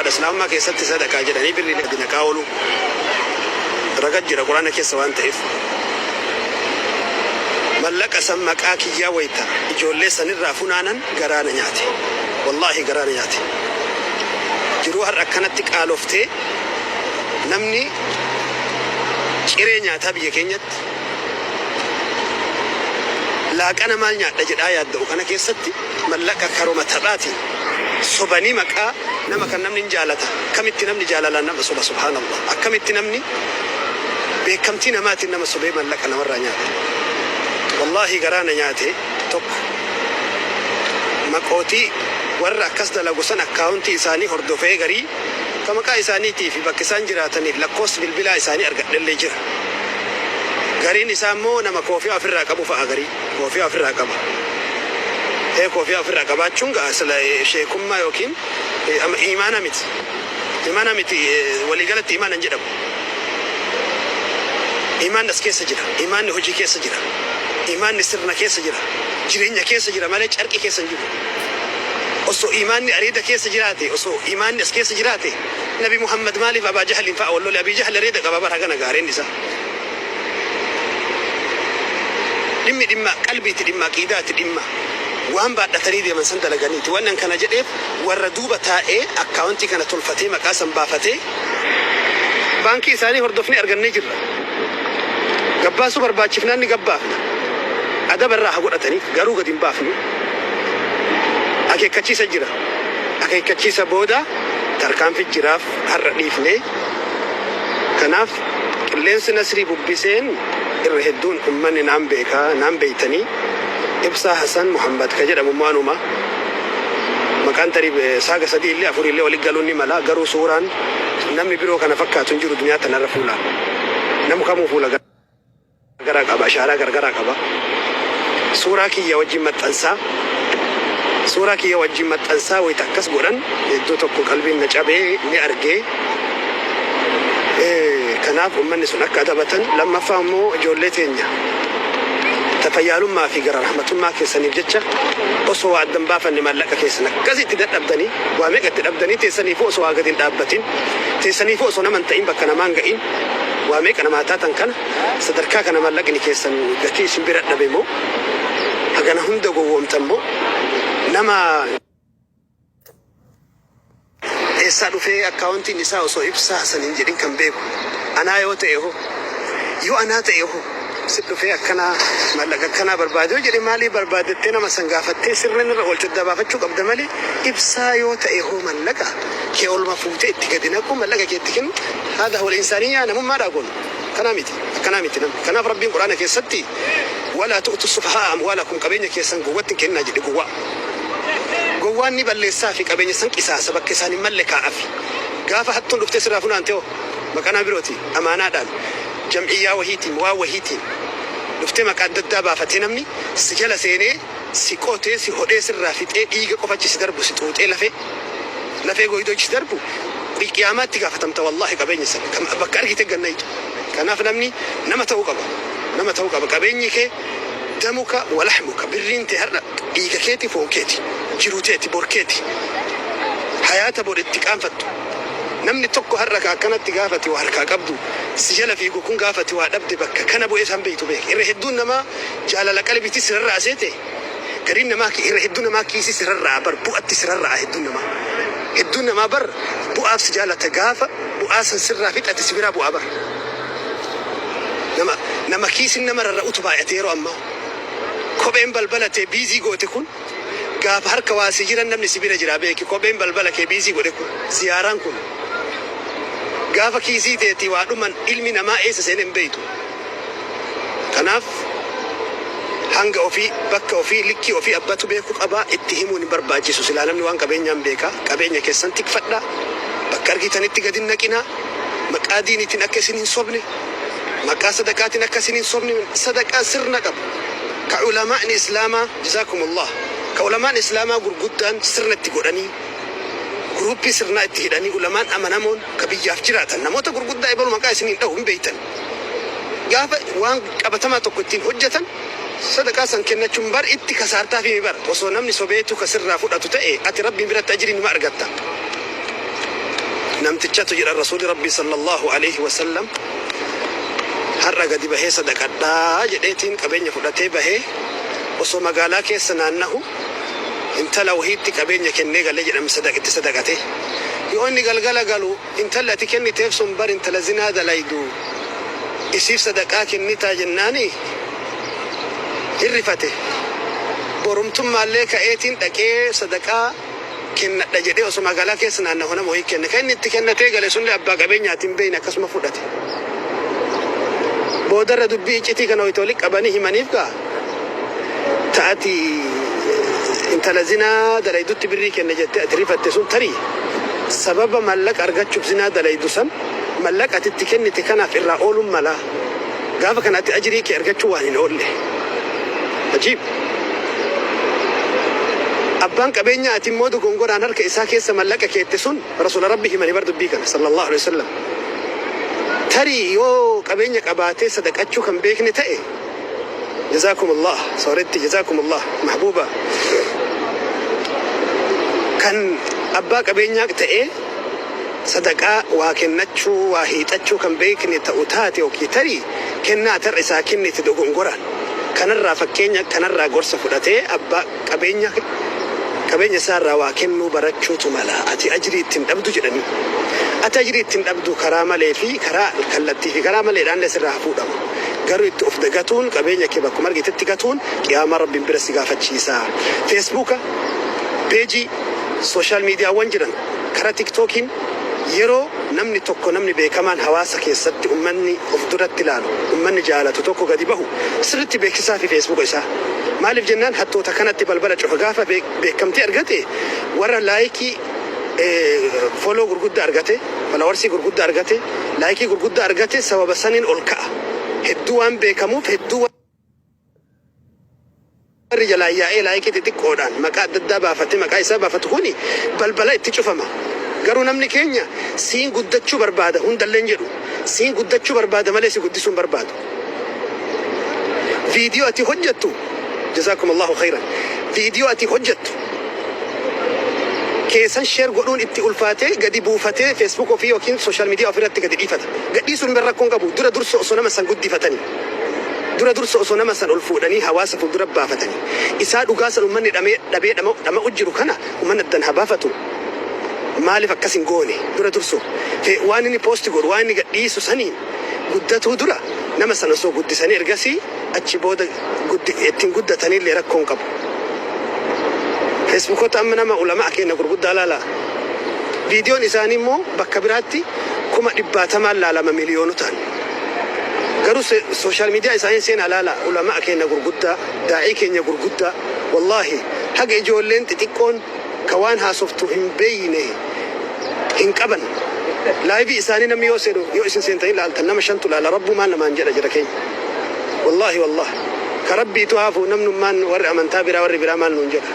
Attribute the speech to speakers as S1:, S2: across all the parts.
S1: Sadaqaadha. Islaamummaa keessatti sadaqaa jedhanii birrii gadi naqaa oolu. Raga jira Quraana keessa waan ta'eef. Mallaqa san maqaa kiyyaa wayta ijoollee sanirraa funaanan garaa na nyaate. Wallaahi garaa na nyaate. Jiruu har'a akkanatti qaaloftee namni ciree nyaataa biyya keenyatti laaqana maal nyaadha jedhaa yaadda'u kana keessatti mallaqa karuma taphaatiin sobanii maqaa nama kan namni hin jaalata. Akkamitti namni jaalalaan nama soba, subhaanallah. Akkamitti namni beekamtii namaatiin nama sobee mallaqa namarraa nyaata? Wallaahi garaa na nyaate. Tokko maqootii warra akkas dalagu san akkaawuntii isaanii hordofee garii ka maqaa isaaniitii fi bakka isaan jiraataniif lakkoofsa bilbilaa isaanii argadhellee jira. Gariin isaa immoo nama koofiyaa ofirraa qabu fa'a, garii koofiyaa ofirraa qaba. Ee, koofiyaa ofirraa qabaachuun ga'a sila sheekummaa yookiin imaana miti. Imaana miti, waliigalatti imaana hin jedhamu. Imaanni as keessa jira. Imaanni hojii keessa jira. Imaanni sirna keessa jira. Jireenya keessa jira malee carqii keessa hin jiru. Osoo imaanni areeda keessa jiraate, osoo imaanni as keessa jiraate, Nabi Muhammad maaliif Abaa Jahaliin fa'a wal lole? Abii Jahal areeda qaba bara hagana gaareen isaa. Dhimmi dhimma qalbiiti, dhimma aqiidaati, dhimma waan baadhatanii deeman san dalaganiiti. Wannan kana jedheef warra duuba taa'ee akkaawuntii kana tolfatee maqaa san baafatee baankii isaanii hordofnee argannee jirra. Gabbaasuu barbaachifnaan ni gabbaafna. Adaba irraa haa godhataniif garuu gadi hin baafnu. Akeekkachiisa jira. Akeekkachiisa booda tarkaanfi jiraaf har'a dhiifne. Kanaaf qilleensi Nasrii bubbiseen irra hedduun ummanni naan beeka, naan beeytanii. Ibsaa Hasan Muhammad ka jedhamu immoo anuma. Maqaan tarii saaga sadii illee afurii illee walitti galuun ni mala. Garuu suuraan namni biroo kana fakkaatu hin jiru duniyaa tanarra fuulaan. Namu kamuu fuula garagaraa qaba, ashaaraa garagaraa qaba. Suuraa kiyya wajjin maxxansaa. Suuraa kiyya wajjin maxxansaa wayita akkas godhan iddoo tokko qalbiin na cabee ni argee. Kanaaf ummanni sun akka adabatan. Lammaffaa immoo ijoollee teenya ta fayyaalummaa fi gara rahmatummaa keessaniif jecha osoo waa adda hin baafanne maallaqa keessan akkasitti dadhabdanii waa meeqa itti dhabdanii teessaniifuu osoo waa gadi hin dhaabbatin, teessaniifuu osoo nama hin ta'in, bakka namaa hin ga'in waa meeqa namaa taatan kana sadarkaa kana maallaqni keessan gatii isin bira dhabe moo hagana hunda gowwoomtan moo nama eessaa dhufee akkaawuntiin isaa osoo Ibsaa Hasan hin jedhin kan beeku anaa yoo ta'e hoo? Yoo anaa ta'e hoo, si dhufee akkanaa maallaqa akkanaa barbaade yoo jedhe, maalii barbaadettee nama san gaafattee sirna irra oolchu adda baafachuu qabda malee Ibsaa yoo ta'e hoo maallaqa kee olma fuutee itti gadi naquu, maallaqa kee itti kennu, haadha wal insaaniyyaa namummaadhaa kun kanaa miti, akkanaa miti namni. Kanaaf Rabbiin Quraana keessatti walaa tu'tu sufahaa amwaalakum, qabeenya keessan gowwatti hin kenninaa jedhe. Gowwaa. Gowwaan ni balleessaa fi qabeenya san qisaasa, bakka isaan hin malle kaa'afi. Gaafa hattuun dhuftee sirraa funaante hoo? Maqaa nama birooti, amaanaadhaan, jam'iyyaa wahiitiin, waan wahiitiin dhuftee maqaa adda addaa baafatee namni si jala seenee si qotee, si hodhee, sirraa fixee, dhiiga qofa achi si darbu, si xuuxee lafee lafee gooydoo achi si darbu, qiyaamaatti gaafatamta wallaahi qabeenya san kan bakka argite gad nayxu. Kanaaf namni nama ta'uu qaba. Nama ta'uu qaba. Qabeenyi kee damuka walahmuka, birriin tee har'a dhiiga keeti, foon keeti, jiruu teeti, bor keeti, hayaata bor itti qaanfattu. Namni tokko har'a ka akkanatti gaafati waa harkaa qabdu si jala fiigu kun gaafati waa dhabde bakka kana bu'ee isaan beeytu beeki. Irra hedduun namaa jaalala qalbiitti si rarra'a seete. Gariin namaa, irra hedduu namaa kiisii si rarra'a bar, bu'atti si rarra'a. Hedduun namaa bar bu'aaf si jaalata. Gaafa bu'aa san sirraa fixate si biraa bu'aa bar. Nama kiisin nama rarra'utu baay'ate yeroo ammaa. Kopheen balbala tee biizii goote kun gaafa harka waa si jiran namni si bira jira beeki. Kopheen balbala kee biizii godhe kun, ziyaaraan kun, gaafa kiisii teetii waa dhuman ilmi namaa eessa seene hin beeytu. Kanaaf hanga ofii, bakka ofii, likkii ofii abbatu beekuu qaba. Itti himuun hin barbaachisu. Silaa namni waan qabeenyaan beeka. Qabeenya keessan tikfadha. Bakka argitanitti gadi hin naqinaa. Maqaa diiniitiin akka isin hin sobne, maqaa sadaqaatiin akka isin hin sobne. Sadaqaa sirna qabu ka ulamaa'ni islaamaa, jazaakumullah, ka ulamaan islaamaa gurguddaan sirna itti godhanii, guruuppii sirnaa itti hidhanii, ulamaan amanamoon ka biyyaaf jiraatan, namoota gurguddaa ebalu maqaa isiniin dhahu hin beeytan, gaafa waan qabatamaa tokko ittiin hojjetan sadaqaa san kennachuun bar itti kasaartaa fi bar osoo namni sobeetu ka sirraa fudhatu ta'e ati Rabbiin biratti ajrii nima argatta. Namtichatu jedhan Rasuulli Rabbii sallallahu alaihi wasallam har'a gadi bahee sadaqadhaa jedheetiin qabeenya fudhatee bahee osoo magaalaa keessa naannahu intala wahiitti qabeenya kennee galee jedhame itti sadaqate. Yoo inni galgala galu intalli ati kenniteef sun bar intala zinaa dalaydu isiif sadaqaa kennitaa jennaani hirrifate. Borumtummaallee ka'eetiin dhaqee sadaqaa kennadha jedhee osoo magaalaa keessa naannahu nama wahii kenne. Kan inni itti kennatee gale sunillee abbaa qabeenyaatiin beeyne akkasuma fudhate. Boodarra dubbii iccitii kana wayita walitti qabanii himaniif gaa ta'ati intala zinaa dalaydutti birrii kenne jettee ati rifatte sun tarii sababa mallaqa argachuuf zinaa dalaydu san mallaqa ati itti kennite kanaaf irraa ooluun mala. Gaafa kana ati ajrii kee argachuu waan hin oolle. Ajiib! Abbaan qabeenyaa ati immoo dogongoraan harka isaa keessa mallaqa keette sun Rasuula Rabbi himani bar dubbii kana sallallahu alaihi wasallam. Tarii yoo qabeenya qabaatee sadaqachuu kan beekne ta'e jazaakumullah sooretti jazaakumullah mahbuuba kan abbaa qabeenyaa ta'ee sadaqaa waa kennachuu waa hiixachuu kan beekne ta'u taate yookiin tarii kennaa ati har'a isaa kennite dogongoraan kanarraa fakkeenya kanarraa gorsa fudhatee abbaa qabeenya qabeenya isaarraa waa kennuu barachuutu mala ati ajrii ittiin dhabdu jedhanii. Ati ajrii ittiin dhabdu karaa malee fi karaa kallattii fi karaa maleedhaan sirraa haa fuudhamu. Garuu itti of dagatuun qabeenya kee bakkuma argitetti gatuun qiyaamaa Rabbiin bira si gaafachiisa. Feesbuuka, peejii, social miidiyaawwan jiran karaa tiktookiin yeroo namni tokko namni beekamaan hawaasa keessatti ummanni of duratti ilaalu ummanni jaalatu tokko gadi bahu sirritti beeksisaa fi feesbuuka isaa. Maaliif jennaan hattoota kanatti balbala cufa gaafa beekamtii argate warra like follow gurguddaa argate followersii gurguddaa argate like gurguddaa argate sababa saniin ol ka'a. Hedduu waan beekamuuf hedduu warri jalaa yaa'ee like xixiqqoodhaan maqaa adda addaa baafate maqaa isaa baafatu kuni balbala itti cufama. Garuu namni keenya siin guddachuu barbaada hundallee hin jedhu. Siin guddachuu barbaada malee si guddisuu hin barbaadu. Viidiyoo ati hojjettu jazaakumullahu khayran. Viidiyoo ati hojjettu keessan share godhuun itti ulfaatee gadi buufatee Facebook ofii yookiin social media ofirratti gadi dhiifata. Gadhiisuun bira rakkoon qabu dura dursa osoo nama san guddifatanii. Dura dursa osoo nama san ol fuudhanii hawaasa fuuldura baafatanii. Isaa dhugaa san uummanni dhamee dhabee dhama'u jiru kana uummanni addan haa baafatu. Maaliif akkas hin goone dura dursu waan inni post godhu waan inni gadhiisu saniin guddatuu dura nama sana osoo guddisanii ergasii achi booda ittiin guddatanillee rakkoon qabu. Feesbuukota amma nama ulamaa keenya gurguddaa laala. Viidiyoon isaanii immoo bakka biraatti 100,000n laalama miliyoonotaan. Garuu social media isaanii seenaa laala ulamaa keenya gurguddaa daa'ii keenya gurguddaa wallaahi haga ijoolleen xixiqqoon ka waan haasoftu hin beeyne hin qaban. Live isaanii namni yoo seenu yoo isin seentanii laaltan nama shantu laala rabbumaan namaan jedha jira keenya. Wallaahi wallaahi ka rabbiitu haafu namnummaan warri amantaa biraa warri biraa maal nuun jedha.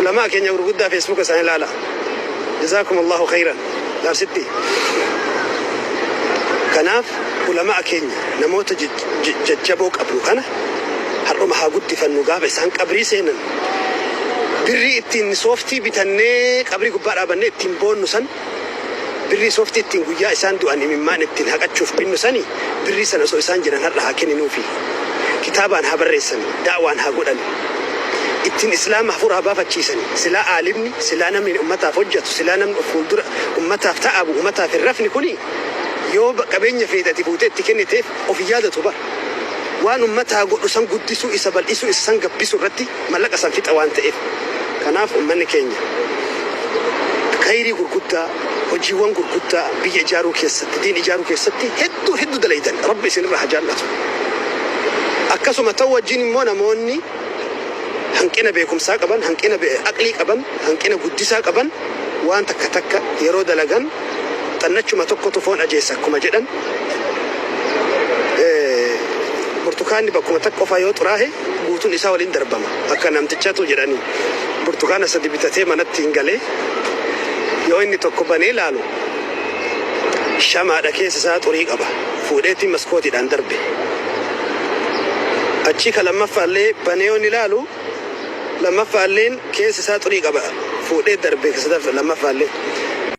S1: Ulamaa keenya gurguddaa feesbuuka isaanii laala. Jazaakum Allahu khayran. Laabsitti. Kanaaf ulamaa keenya namoota jajjaboo qabnu kana har'uma haa guddifannu gaafa isaan qabrii seenan. Birrii ittiin sooftii bitannee qabrii gubbaa dhaabannee ittiin boonnu san birrii sooftii ittiin guyyaa isaan du'an imimmaan ittiin haqachuuf binnu sani birrii sana osoo isaan jiran har'a haa kenninuufi. Kitaabaan haa barreessani, daawaan haa godhani. Ittiin islaama hafuura haa baafachiisani. Silaa aalimni, silaa namni ummataaf hojjetu, silaa namni of fuuldura ummataaf ta'abu, ummataaf hin rafni kuni yoo qabeenya feete ati fuutee itti kenniteef of yaadatu bara. Waan ummataa godhu san guddisuu, isa bal'isuu, isa san gabbisuu irratti mallaqa san fixa waan ta'eef. Kanaaf ummanni keenya khayrii gurguddaa hojiiwwan gurguddaa biyya ijaaruu keessatti diin ijaaruu keessatti hedduu hedduu dalaydan rabbi isinirraa haa jaallatu. Akkasuma ta'u wajjin immoo namoonni hanqina beekumsaa qaban, hanqina aqlii qaban, hanqina guddisaa qaban waan takka takka yeroo dalagan xannachuma tokkotu foon ajeessa akkuma jedhan burtukaanni bakkuma takka qofaa yoo xuraahe guutuun isaa waliin darbama. Akka namtichatu jedhanii burtukaana sadi bitatee manatti hin galee yoo inni tokko banee laalu shamaadha keessa isaa xurii qaba. Fuudheetiin maskootiidhaan darbe. Achi ka lammaffaallee banee yoo inni ilaalu lammaffaalleen keessa isaa xurii qaba. Fuudhee darbe sadaffaa lammaffaallee.